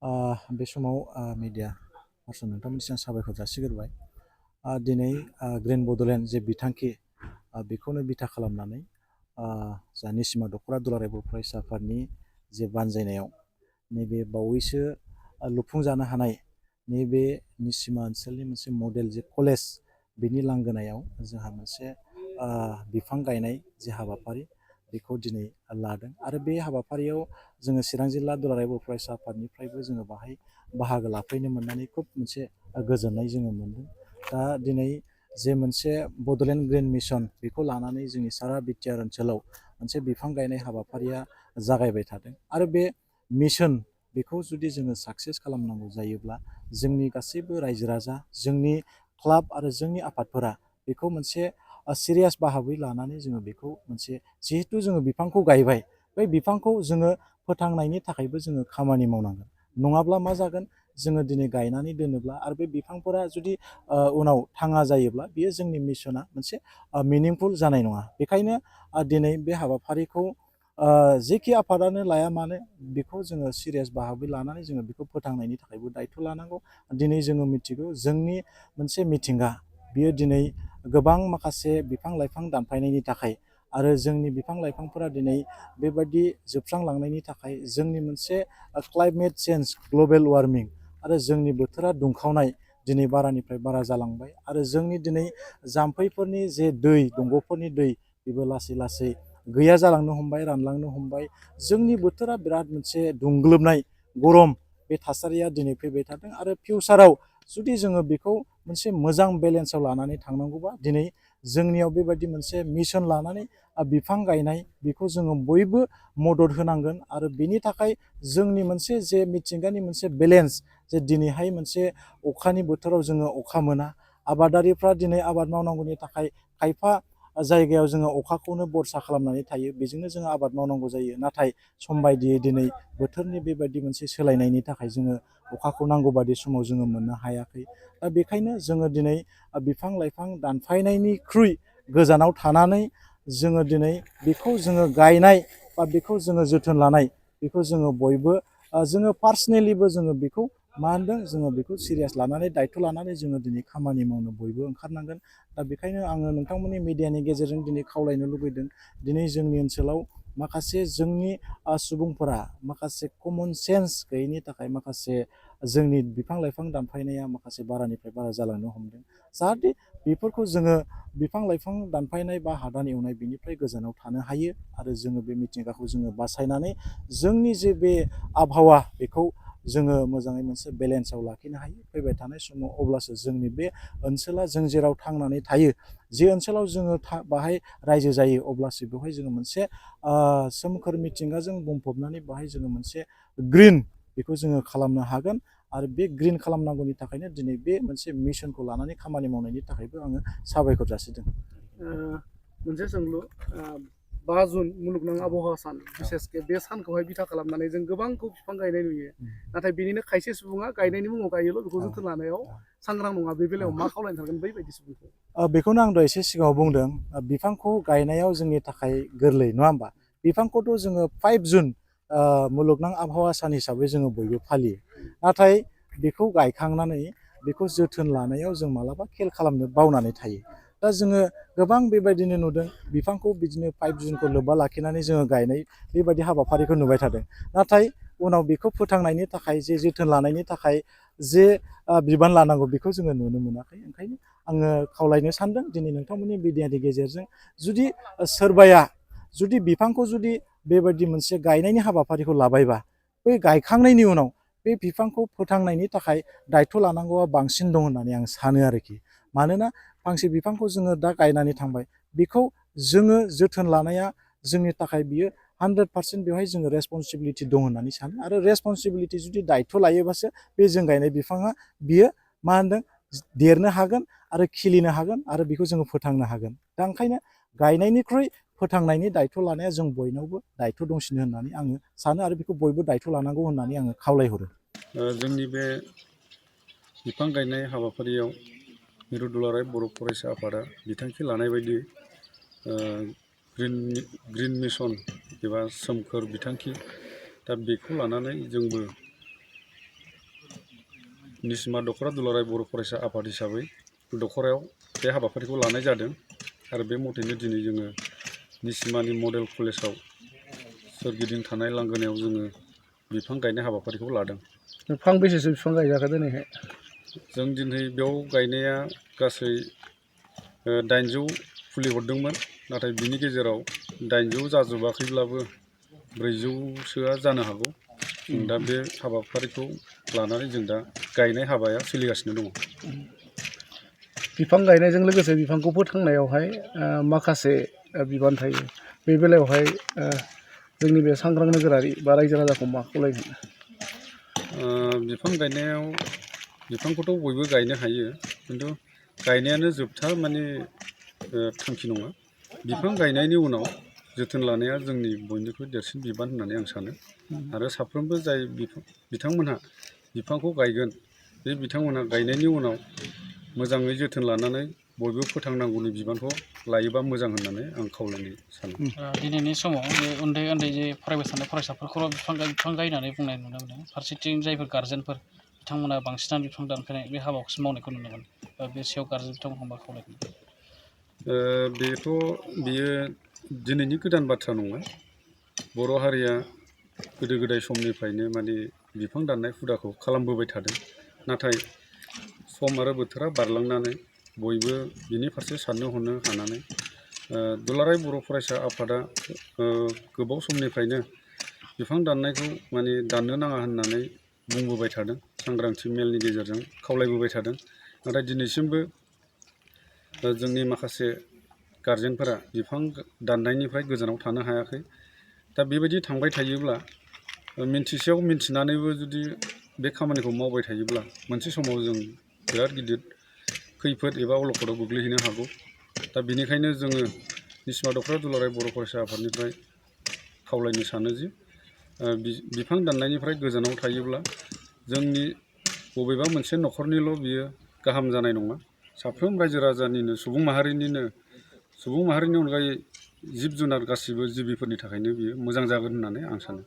बे समाव media person नोंथांमोननिसिम साबायखर जासिग्रोबाय। दिनै ग्रिन बड'लेण्ड जे बिथांखि बेखौनो बिथा खालामनानै जा निसिमा दख'रा दुलाराय बर' फरायसा आफादनि जे बानजायनायाव नैबे बावैसो लुफुंजानो हानाय नैबे निसिमा ओनसोलनि मोनसे मडेल जे कलेज बेनि लांगोनायाव जोंहा मोनसे बिफां गायनाय जे हाबाफारि बेखौ दिनै लादों आरो बे हाबाफारियाव जोङो चिरां जिल्ला दुलाराय बर' फरायसा आफादनिफ्रायबो जोङो बाहाय बाहागो लाफैनो मोननानै खुब मोनसे गोजोननाय जोङो मोनदों। दा दिनै जे मोनसे बड'लेण्ड ग्रिन मिसन बेखौ लानानै जोंनि सारा बिटिआर ओनसोलाव मोनसे बिफां गायनाय हाबाफारिया जागायबाय थादों आरो बे मिशन बेखौ जुदि जोङो साक्सेस खालामनांगौ जायोब्ला जोंनि गासैबो रायजो राजा जोंनि क्लाब आरो जोंनि आफादफोरा बेखौ मोनसे सिरियास बाहागै लानानै जोङो बेखौ मोनसे जिहेथु जोङो बिफांखौ गायबाय बै बिफांखौ जोङो फोथांनायनि थाखायबो जोङो खामानि मावनांगोन। नङाब्ला मा जागोन जोङो दिनै गायनानै दोनोब्ला आरो बे बिफांफोरा जुदि उनाव थाङा जायोब्ला बियो जोंनि मिशना मोनसे मिनिंफुल जानाय नङा। बेखायनो दिनै बे हाबाफारिखौ जेखि आफादानो लाया मानो बेखौ जोङो सिरियास बाहागै लानानै जोङो बेखौ फोथांनायनि थाखायबो दायथ' लानांगौ। दिनै जोङो मिथिगौ जोंनि मोनसे मिथिंगा बियो दिनै गोबां माखासे बिफां लाइफां दानफायनायनि थाखाय आरो जोंनि बिफां लाइफांफोरा दिनै बेबायदि जोबस्रांलांनायनि थाखाय जोंनि मोनसे क्लाइमेट चेन्ज ग्लबेल वार्मिं आरो जोंनि बोथोरा दुंखावनाय दिनै बारानिफ्राय बारा जालांबाय आरो जोंनि दिनै जाम्फैफोरनि जे दै दंग'फोरनि दै बेबो लासै लासै गैया जालांनो हमबाय रानलांनो हमबाय। जोंनि बोथोरा बिराद मोनसे दुंग्लोबनाय गरम बे थासारिया दिनै फैबाय थादों आरो फिउचाराव जुदि जोङो बेखौ मोनसे मोजां बेलेन्सआव लानानै थांनांगौबा दिनै जोंनियाव बेबायदि मोनसे मिशन लानानै बिफां गायनाय बेखौ जोङो बयबो मदद होनांगोन आरो बिनि थाखाय जोंनि मोनसे जे मिथिंगानि मोनसे बेलेन्स जे दिनैहाय मोनसे अखानि बोथोराव जोङो अखा मोना आबादारिफ्रा दिनै आबाद मावनांगौनि थाखाय खायफा जायगायाव जोङो अखाखौनो बरसा खालामनानै थायो बेजोंनो जोङो आबाद मावनांगौ जायो। नाथाय सम बायदियै दिनै बोथोरनि बेबायदि मोनसे सोलायनायनि थाखाय जोङो अखाखौ नांगौ बादि समाव जोङो मोननो हायाखै। दा बेखायनो जोङो दिनै बिफां लाइफां दानफायनायनिख्रुइ गोजानाव थानानै जोङो दिनै बेखौ जोङो गायनाय बा बेखौ जोङो जोथोन लानाय बेखौ जोङो बयबो जोङो पार्सनेलिबो जोङो बेखौ मा होनदों जोङो बेखौ सिरियास लानानै दायथ' लानानै जोङो दिनै खामानि मावनो बयबो ओंखारनांगोन। दा बेखायनो आङो नोंथांमोननि मिडियानि गेजेरजों दिनै खावलायनो लुबैदों दिनै जोंनि ओनसोलाव माखासे जोंनि सुबुंफोरा माखासे कमन सेन्स गैयैनि थाखाय माखासे जोंनि बिफां लाइफां दानफायनाया माखासे बारानिफ्राय बारा जालांनो हमदों। जाहाथे बेफोरखौ जोङो बिफां लाइफां दानफायनाय बा हादान एवनाय बेनिफ्राय गोजानाव थानो हायो आरो जोङो बे मिथिंगाखौ जोङो बासायनानै जोंनि जे बे आबहावा बेखौ जोङो मोजाङै मोनसे बेलेन्सआव लाखिनो हायो फैबाय थानाय समाव। अब्लासो जोंनि बे ओनसोला जों जेराव थांनानै थायो जे ओनसोलाव जोङो बाहाय रायजो जायो अब्लासो बेवहाय जोङो मोनसे सोमखोर मिथिंगाजों बुंफबनानै बाहाय जोङो मोनसे ग्रिन बेखौ जोङो खालामनो हागोन। आरो बे ग्रिन खालामनांगौनि थाखायनो दिनै बे मोनसे मिशनखौ लानानै खामानि मावनायनि थाखायबो आङो साबायखर जासिदों। मोनसे सोंलु 5 जुन मुलुगनां आबहावा सान बिसेसके बे सानखौहाय बिथा खालामनानै जों गोबांखौ बिफां गायनाय नुयो। नाथाय बेनिनो खायसे सुबुङा गायनायनि मुङाव गायोल' बेखौ जोथोन लानायाव सांग्रां नङा। बे बेलायाव मा खावलायनो थागोन बैबायदि सुबुंखौ? बेखौनो आं दहाय एसे सिगाङाव बुंदों बिफांखौ गायनायाव जोंनि थाखाय गोरलै नङा होमबा। बिफांखौथ' जोङो 5 जुन मुलुगनां आबहावा सान हिसाबै जोङो बयबो फालियो। नाथाय बेखौ गायखांनानै बेखौ जोथोन लानायाव जों मालाबा खेल खालामनो बावनानै थायो। दा जोङो गोबां बेबायदिनो नुदों बिफांखौ बिदिनो 5 जुनखौ लोब्बा लाखिनानै जोङो गायनाय बेबायदि हाबाफारिखौ नुबाय थादों। नाथाय उनाव बेखौ फोथांनायनि थाखाय जे जोथोन लानायनि थाखाय जे बिबान लानांगौ बेखौ जोङो नुनो मोनाखै। ओंखायनो आङो खावलायनो सानदों दिनै नोंथांमोननि मिडियानि गेजेरजों जुदि सोरबाया जुदि बिफांखौ जुदि बेबायदि मोनसे गायनायनि हाबाफारिखौ लाबायबा बै गायखांनायनि उनाव बे बिफांखौ फोथांनायनि थाखाय दायथ' लानांगौआ बांसिन दं होननानै आं सानो आरोखि। मानोना फांसे बिफांखौ जोङो दा गायनानै थांबाय बेखौ जोङो जोथोन लानाया जोंनि थाखाय बियो 100% बेवहाय जोङो रेसपन्सिबिलिटि दं होननानै सानो। आरो रेसपन्सिबिलिटि जुदि दायथ' लायोबासो बे जों गायनाय बिफाङा बियो मा होनदों देरनो हागोन आरो खिलिनो हागोन आरो बेखौ जोङो फोथांनो हागोन। दा ओंखायनो गायनायनिख्रुइ फोथांनायनि दायथ' लानाया जों बयनावबो दायथ' दंसिनो होननानै आङो सानो आरो बेखौ बयबो दायथ' लानांगौ होननानै आङो खावलायहरो। जोंनि बे बिफां गायनाय हाबाफारियाव मिरु दुलाराय बर' फरायसा आफादा बिथांखि लानाय बायदि ग्रिन मिसन एबा सोमखोर बिथांखि दा बेखौ लानानै जोंबो निसिमा दख'रा दुलाराय बर' फरायसा आफाद हिसाबै दख'रायाव बे हाबाफारिखौ लानाय जादों आरो बे मथैनो दिनै जोङो निसिमानि मडेल कलेजाव सोरगिदिं थानाय लांगोनायाव जोङो बिफां गायनाय हाबाफारिखौ लादों। फांबेसेसो बिफां गायजाखो दिनैहाय? जों दिनै बेयाव गायनाया गासै 800 फुलि हरदोंमोन, नाथाय बिनि गेजेराव 800 जाजोबाखैब्लाबो 400सोआ जानो हागौ। जों दा बे हाबाफारिखौ लानानै जों दा गायनाय हाबाया सोलिगासिनो दङ। बिफां गायनायजों लोगोसे बिफांखौ फोथांनायावहाय माखासे बिबान थायो। बे बेलायावहाय जोंनि बे सांग्रां नोगोरारि बा रायजो राजाखौ मा खावलायगोन? बिफां गायनायाव बिफांखौथ' बयबो गायनो हायो, खिन्थु गायनायानो जोबथा माने थांखि नङा। बिफां गायनायनि उनाव जोथोन लानाया जोंनि बयनिख्रुइ देरसिन बिबान होननानै आं सानो। आरो साफ्रोमबो जाय बिथांमोनहा बिफांखौ गायगोन, बे बिथांमोनहा गायनायनि उनाव मोजाङै जोथोन लानानै बयबो फोथांनांगौनि बिबानखौ लायोबा मोजां होननानै आं खावलायनो सानो। दिनैनि समाव बे उन्दै जे फरायबाय थानाय फरायसाफोरखौल' बिफां गायनानै बुंनाय नुनो मोनो। फारसेथिं जायफोर गारजेनफोर बिथांमोना बांसिनानो बिफां दानफायनाय बे हाबाखौसो मावनायखौ नुनो मोनो। बे सायाव गारजेन बिथांमोनखौ मा खावलायगोन? बेयो दिनैनि गोदान बाथ्रा नङा। बर' हारिया गोदो गोदाय समनिफ्रायनो माने बिफां दाननाय हुदाखौ खालामबोबाय थादों। नाथाय सम आरो बोथोरा बारलांनानै बयबो बिनि फारसे साननो हनो हानानै दुलाराय बर' फरायसा आफादा गोबाव समनिफ्रायनो बिफां दाननायखौ माने दाननो नाङा होननानै बुंबोबाय थादों। सांग्रांथि मेलनि गेजेरजों खावलायबोबाय थादों। नाथाय दिनैसिमबो जोंनि माखासे गारजेनफोरा बिफां दाननायनिफ्राय गोजानाव थानो हायाखै। दा बेबायदि थांबाय थायोब्ला, मिन्थिसेयाव मिन्थिनानैबो जुदि बे खामानिखौ मावबाय थायोब्ला मोनसे समाव जों बिराद गिदिर खैफोद एबा अलखदाव गोग्लैहैनो हागौ। दा बेनिखायनो जोङो निसिमा दख'रा दुलाराय बर' फरायसा आफादनिफ्राय खावलायनो सानो जि बिफां दाननायनिफ्राय गोजानाव थायोब्ला जोंनि बबेबा मोनसे न'खरनिल' बियो गाहाम जानाय नङा। साफ्रोम रायजो राजानिनो सुबुं माहारिनि अनगायै जिब जुनार गासिबो जिबिफोरनि थाखायनो बियो मोजां जागोन होननानै आं सानो।